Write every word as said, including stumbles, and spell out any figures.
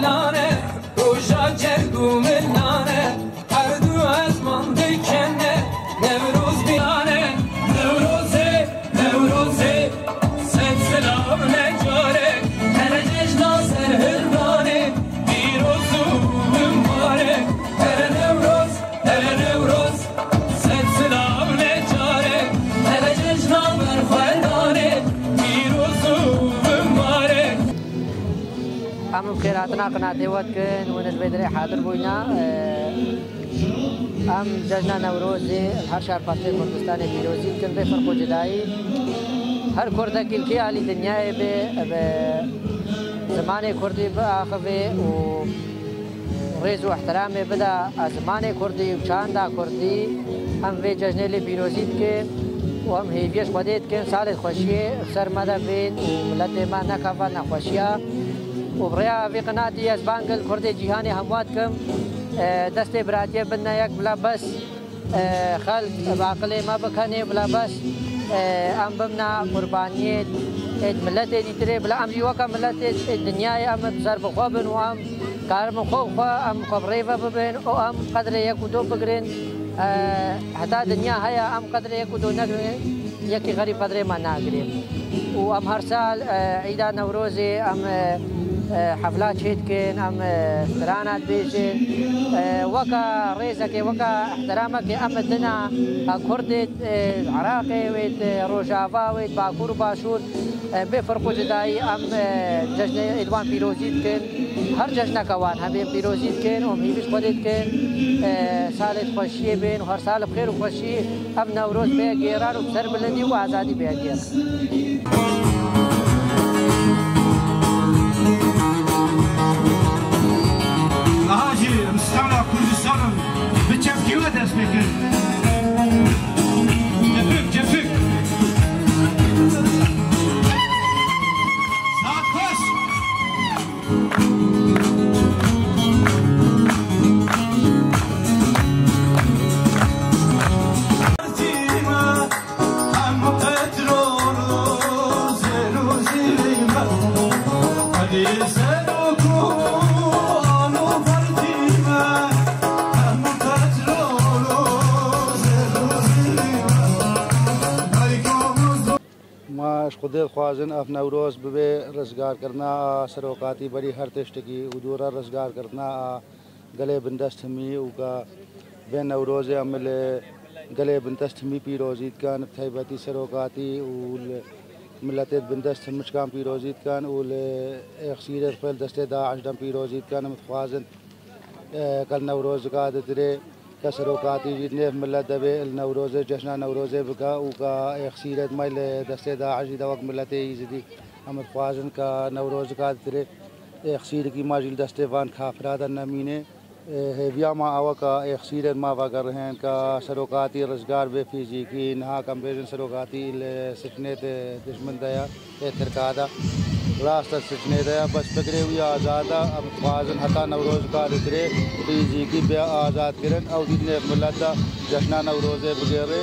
Lane, roja ceng û milane, her du ezman dikene, Newroz bî. Lane, Newrozê, Newrozê, sed silav ne carek, here cejna ser hirdanê, pîroz û mibarek, here Newroz, here Newroz, sed silav ne carek, here cejna berxwedanê, pîroz û mibarek. Em bi xêrhatina qinatê we dikin, hûn li vê derê hadir bûyna. Em cejna Newrozê li her çar parçeyê Kurdistanê pîrozî dikin, bê ferq û cudayî. Her Kurdekî li kê alî dinyayê be, bi zimanê Kurdî biaxive û rêz û ihtiramê bida zimanê Kurdî û çanda Kurdî. Em vê cejnê lê pîrozî dikin û em hêviyê ji Xwedê dikin, salê xweşiyê bi ser me de bên û miletê me nekeve nexweşiya. Û bi rêya vê qinatî ez bang li Kurdê cîhanê hemû dikim, e, destê biratiyê bidine yek, bila bes, e, xelk bi aqilê me bikenê, bila bes, e, em bimna qurbaniyê ê miletê dîtirê, bila em jî weke miletê dinyayê em bi ser bi xwe bin û em karin xwe bi xwe, em xwe bi rê ve bibin û em qedrê yek û do bigirin. E, heta dinya heye em qedrê yek û do negirin, yekî xerîb qedrê me nagirê. Û em her sal, e, Îda Newrozê em, e, e, hefla çêdikin, em, e, strana dibêjin. E, weke rêzekê, weke ihtiramekê em dina, e, Kurdê, e, Iraqê wê, e, Rojava wê, Bakur û Başûr, e, bê ferq û cudayî em, e, cejnê êdwan pîrozî dikin. Her cejneke wan hemê pîrozî dikin û hîvî ji Xwedê dikin, e, salê xweşiyê bên û her sal bi xêr û xweşî ev Newroz bê gêran û bi serbilindî û azadî bê gêran. Niha jî em strana Kurdistanê bi çepkî we dest pê kir. Kepik, kepik. Saet xweş. Ma ji Xwedê dixwazin ev Newroz bibe rizgarkirina a serokatî berî her tiştekî û dû re rizgarkirina a gelê bindest himî û ka vê Newrozê em li gelê bindest himî pîrozî dikin, bi taybetî serokatî û li miletê bindest himiçkan pîrozî dikin û li êxsîrê xwe li destê DAIŞ de em pîrozî dikin. Em dixwazin, e, ka li Newrozika ditirê, ke serokatî jî di nêv milet de bê, li Newrozê, cejna Newrozê bike û ka êxsîrê me li destê DAIŞ jî de wek miletê Êzidî em dixwazin ke Newrozika ditirê êxsîrekî me jî li destê van kafira de nemîne. Hêviya me ew e ke êxsîrên me vegerihên ke serokatî rizgar bê fîzîkî, niha em bêjin serokatî li sicnê di dijmin de ye, ê Tirka de. Rast e, sicnê de ye, bes fikrê wî azad e. Em dixwazin heta Newrozika ditirê fîzîkî bê azadkirin, ew jî di nêv milet de cejna Newrozê bigêrê.